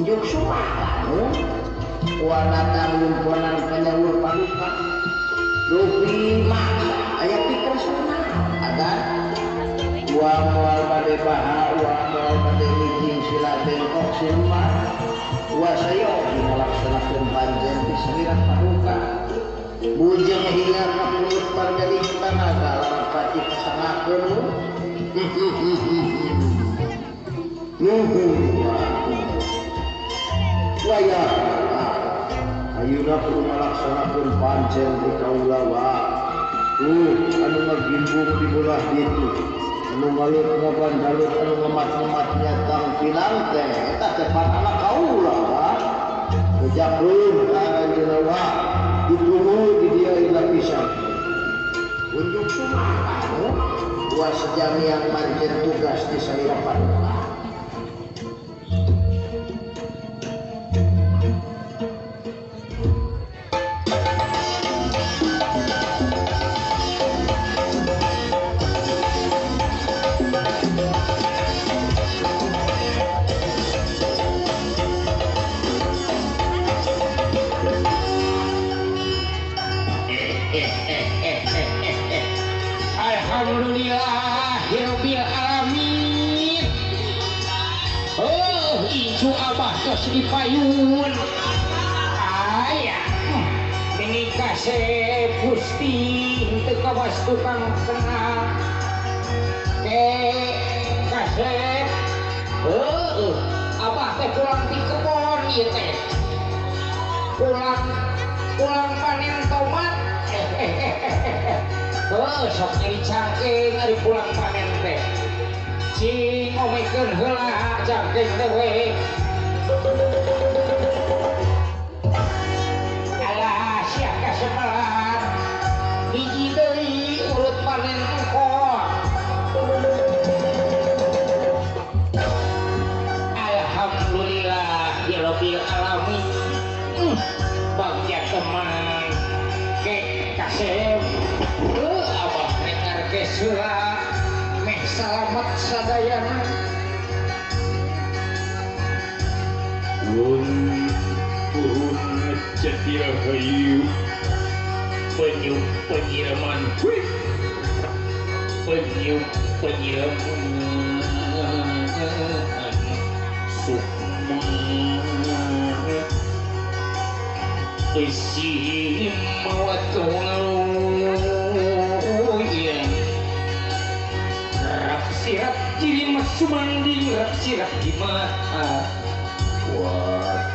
Unjuk suara wanatan lumponan penyalur paduka dupi mangga aya pikir sana agan wa moal bade baha wa moal bade licin sila bengkok silma wa sayo ngalaksanakeun panjen ti salira paduka bujeng hingar kapungut marga tanaga larapati pasangakeun nuhun waya ayeuna kudu ngalaksanakeun pancen di kaula wa anu ngagimbung di belah ditu anu ngalut ngabandalut anu ngemat-ngemat nyatang pinang teh eta teh anak kaula wa bejakeun ka anjeunna wa ditunggu di dieu ila pisan unjuk sumaha wa sejamiang pancen tugas di salira paduka. Alhamdulillahirabbil alamin. Oh, incu abah tos dipayun. Aya, ini kasep Gusti teu kawas tukang kena. Ke kasep. Heuh, abah teh pulang ti kebon ieu teh. Pulang panen tomat. Heuh, sok nyeri cangkeng ari pulang panen teh. Cing omekeun heula cangkeng teh we. Alah sia kasemelat. Hiji deui urut panen engkol. Alhamdulillahirabbil alamin. Bagja teman ke kasep. Abah rengar kesula meh salamet sadayana. Turun jati rahayu penyup penyiraman penyup penyiraman sukma isi rap sirap jiri sumanding rap sirap di mata Wah.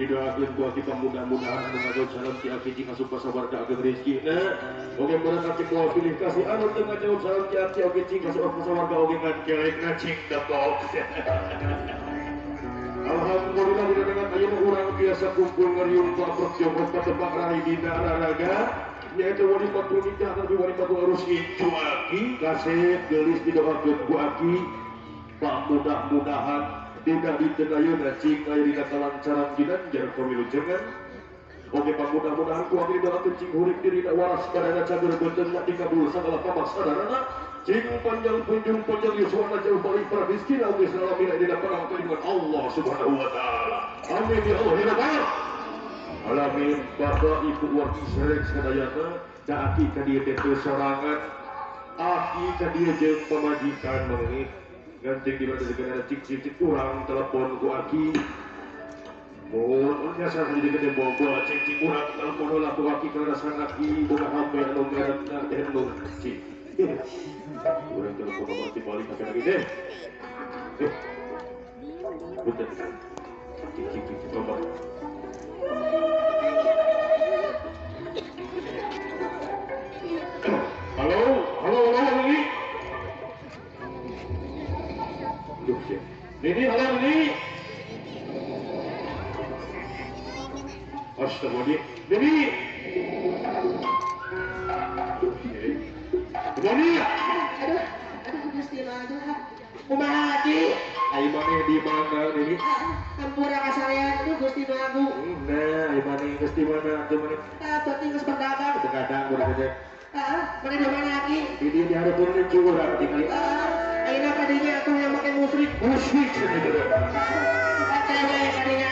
Didoakeun ku aki mudah-mudahan anu salam ti aki cing asup ka sawarga ageng rezekina. Oge berkat cing moal pilih kasih anu teu ngajawab salam ti aki oge cing asup ka sawarga oge ngan kelekna cing tepok. Alhamdulillah dina dengan ayeuna urang biasa kumpul ngariung paprok jongkok patepang rai dina raraga nyaeta wali patu nikah tapi wali patu harus incu aki kasep geulis didoakeun ku aki pak mudah-mudahan dina dinten ayeuna cing aya dina kalancaran ginanjar pamilujengan. Oge pak mudah-mudahan ku aki didoakeun cing hurip dirina waras badana cager beuteungna dikabul sagala pamaksana cing panjang punjung panjang yuswana jauh balik para miskin oge salamina dina perang perlindungan Allah Subhanahu wa taala. Amin ya Allah ya Rabbal alamin. Bapak ibu wargi serek sadayana da aki ka dieu teh sorangan aki ka dieu jeung pamajikan maneh gancing di mana segala cik-cik urang telepon ku aki. Oh, biasa jadi gede bobo cik-cik urang telepon lah ku aki karena sang aki boga HP anu ngaranna teh nu cik. Urang telepon nomor ti balik HP lagi deh. Punten. Cik-cik cik nomor. Halo, halo, halo, ini. Nini, halo Nini. Astagfirullah. Nini. Nini. Aduh, aduh Gusti aduh. Kumaha Ki? Ai maneh di mana Nini? Hampura ka sarean aduh Gusti nu agung. Nah, ai maneh geus di mana atuh maneh? Tah, penting geus berdagang. Berdagang urang teh. Heeh, maneh di mana Ki? Di dieu di hareupeun urang tinggali. Ayeuna kadinya atuh yang make musrik. Musrik cenah teh. Cewek kadinya.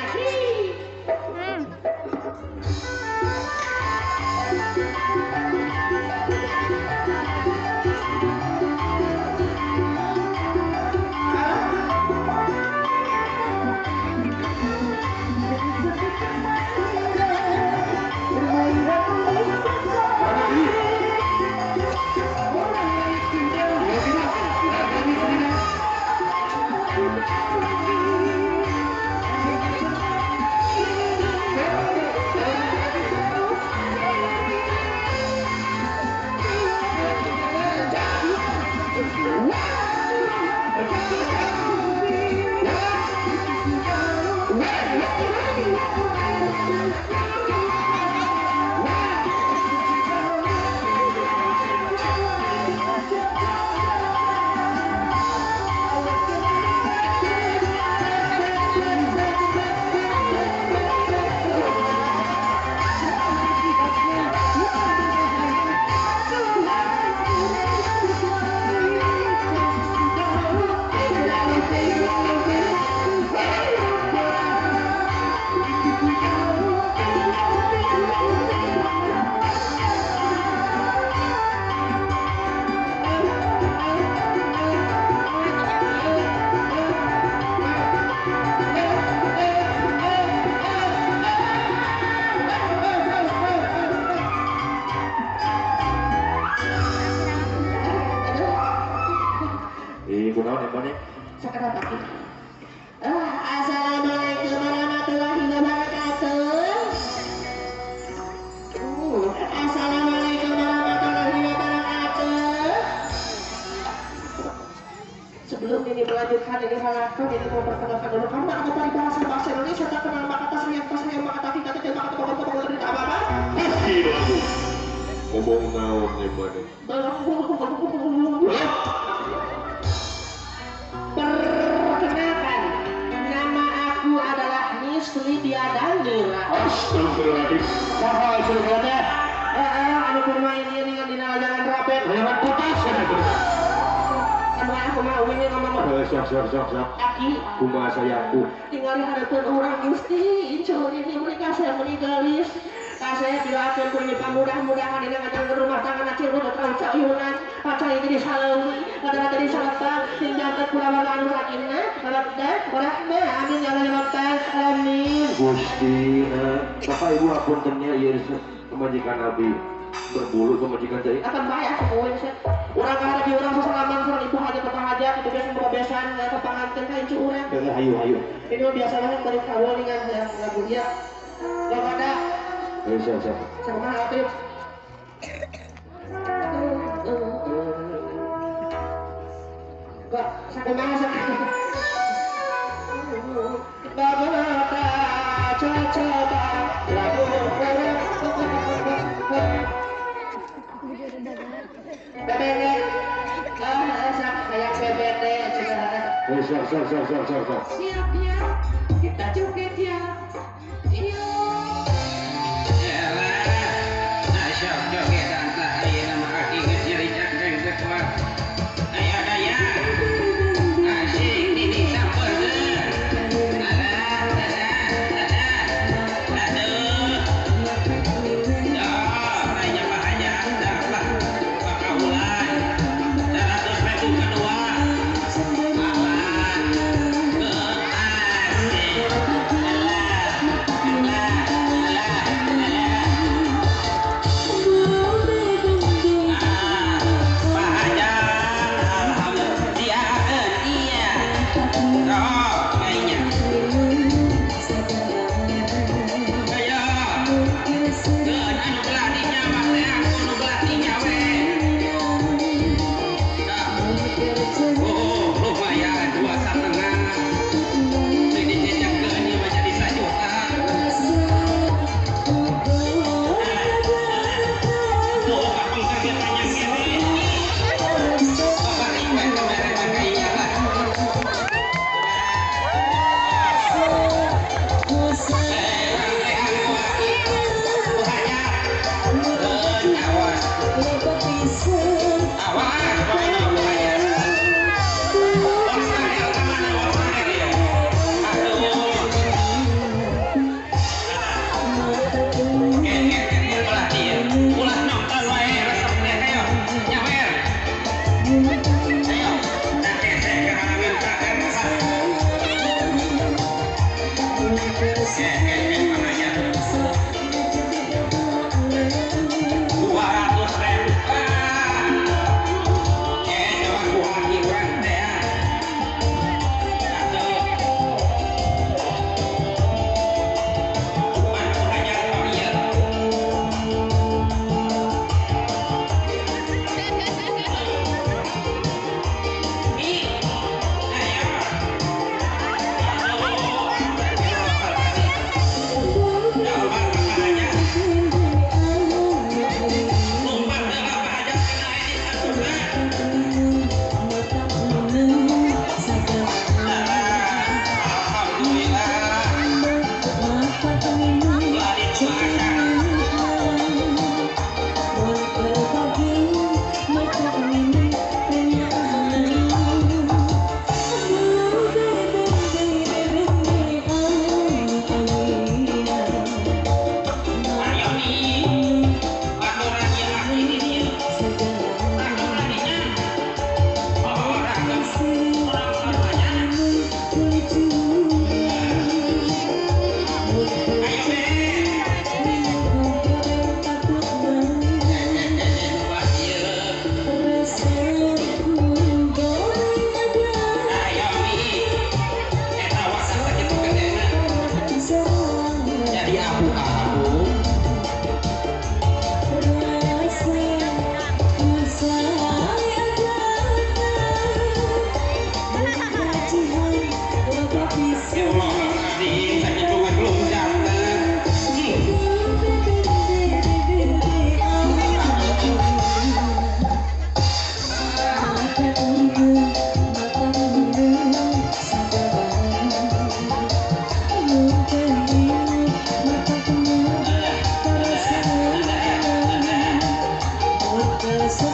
naon maneh? Sakedap aki. Assalamualaikum warahmatullahi wabarakatuh. Assalamualaikum warahmatullahi wabarakatuh. Sebelum ini melanjutkan ini halakan ini mau perkenalkan dulu karena ada paribahasa bahasa Indonesia tak kenal maka tak sayang, tak sayang maka tak cinta, cinta maka tak bohong, bohong apa apa. Pasti lagu. Ngomong naon nih maneh? Perkenalkan, nama aku adalah Miss Lydia Dandira. Astagfirullahaladzim. Saha suruh teh? Anu kumaha ini dengan dina lajangan rapet. Lajangan putus. Anu aku mah uing ngomong. Sok sok sok sok. Aki kumaha sayangku. Tingali hareupeun urang Gusti, incu ini mereka saya meninggalis. Saya doakeun ku ini mudah-mudahan ini ngajaran rumah tangga na cilmu terlalu cayunan, pacai jadi salewi, kadang jadi salepang, hingga kulawarga anu sakinah, mawaddah, warahmah, amin ya Allah ya Rabbal alamin. Gusti, Bapak Ibu apuntennya ieu pemajikan Nabi berbulu pemajikan teh. Akan bae aku poe sih. Urang kaharep urang sasalaman sareng ibu hajat bapak hajat, itu biasa bebesan ka panganten ka incu urang. Heeh, hayu hayu. Ini mah biasa banget bari kawal dengan yang lagu ieu. Gak ada. Siap, siap. Sama Afif. Kok sakumaha sakumaha. Babata coba lagu bebek. Kayak bebek Siap, siap, siap, siap, siap, siap. Siap ya, kita joget ya. Yuk.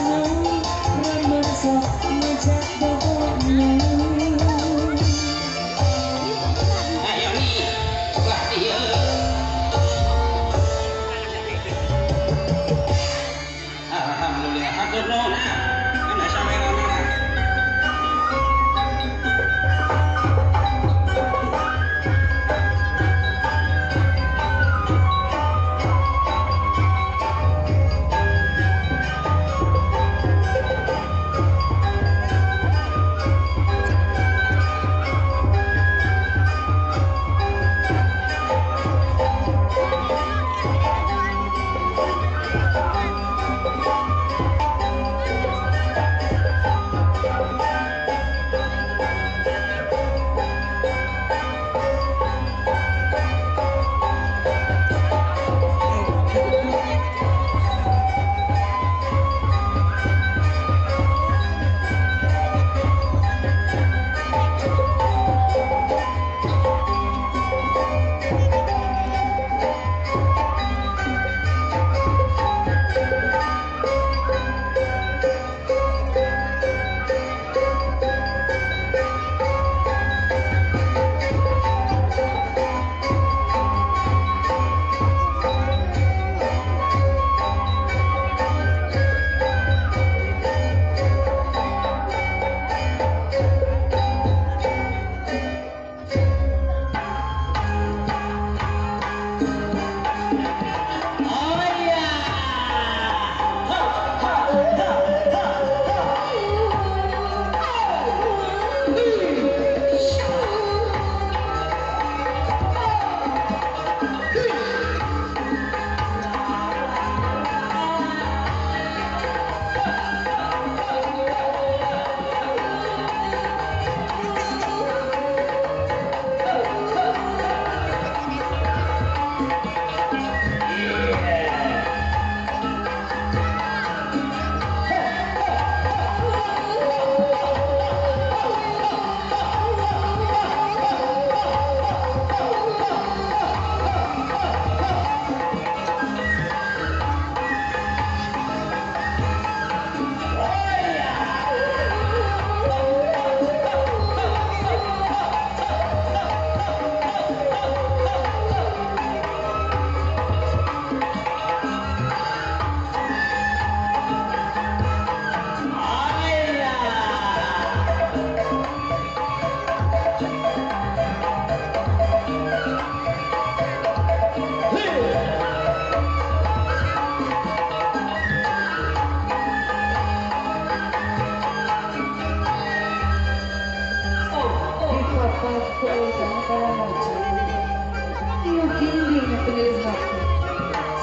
Ayo nih, belah dieu. Alhamdulillah, hatur nuhun ah. Ana sawerana.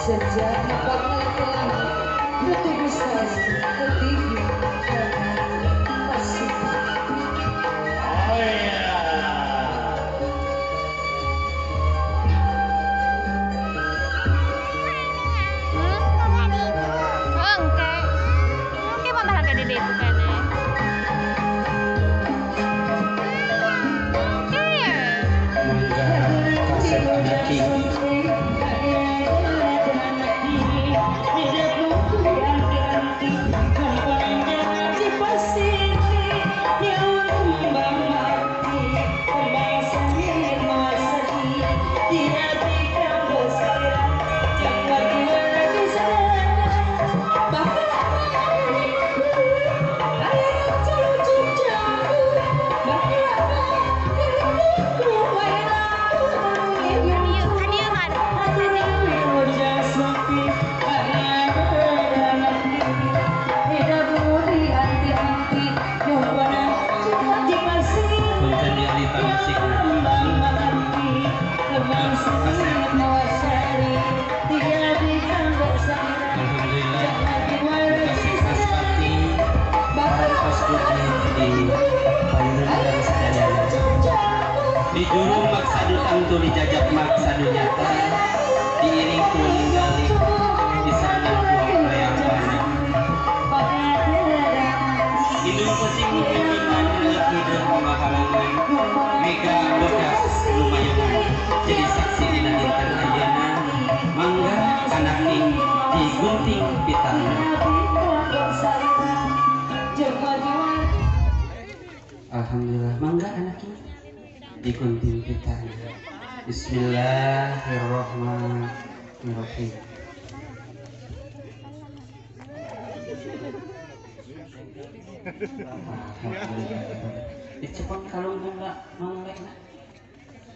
Sejak napagmalakalangit natubos katigil pasig. Engke, engke mah bahagia di ditu kene. Engke. Mangga kasep anaki. Alhamdulillah kasih Raspati parantos dugi di payunan urang sadayana. Di juru maksadu tangtu dijajab maksadu nyata diiring ku ninggali disarangan ku hayang pana. Hidung kucing nu pimpinan leuleuk hideung pamahalangan mega bodas lumayangan jadi saksi dina dinten ayeuna mangga anaki digunting pitana. Jadi gunting kita. Bismillahirrahmanirrahim. Alhamdulillah. Dicepot kalung bunga manglekna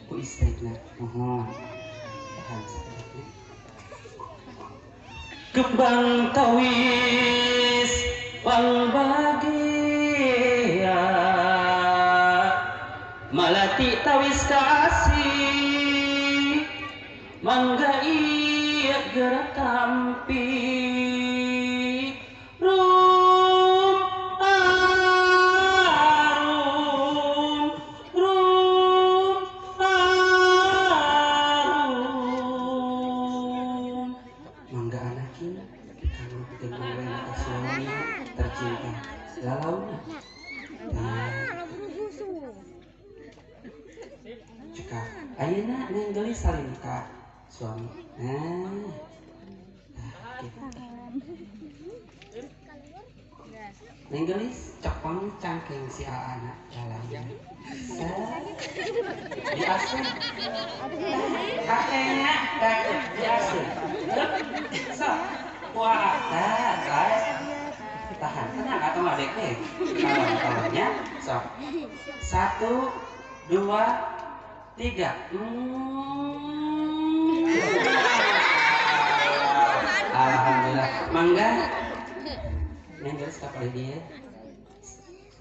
ku istrina. Mohon. Tahan sakedapnya. Kembang tawis wang bahagia malati tawis kasih mangga iya gerak tampi rum arum rum arum mangga anakin kamu dengan suami tercinta lalauna. Nah, cekap ayeuna neng geulis salim ka suami. Nah, gitu. Neng geulis copong cangking si aana lalauna. Diasuh kakeknya diasuh. Sok wah, guys. Tahan, tenang atau nggak dek deh. Kalon-kalonnya, sok. 1, 2, 3. Alhamdulillah. Mangga. Neng geus ka palih dieu.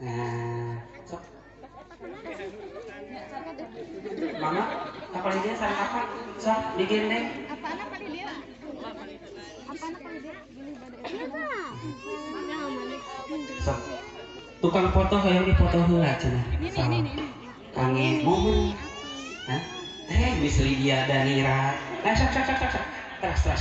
Nah, sok. Mama, ka palih dieu sareng apa? Sok digendeng. Apaan palih dieu? Apaan palih dieu? Sok. Tukang foto hayang dipoto heula cenah. Ini. Kangge momen. Hah? Miss Lydia Danira. Nah, sok. Terus.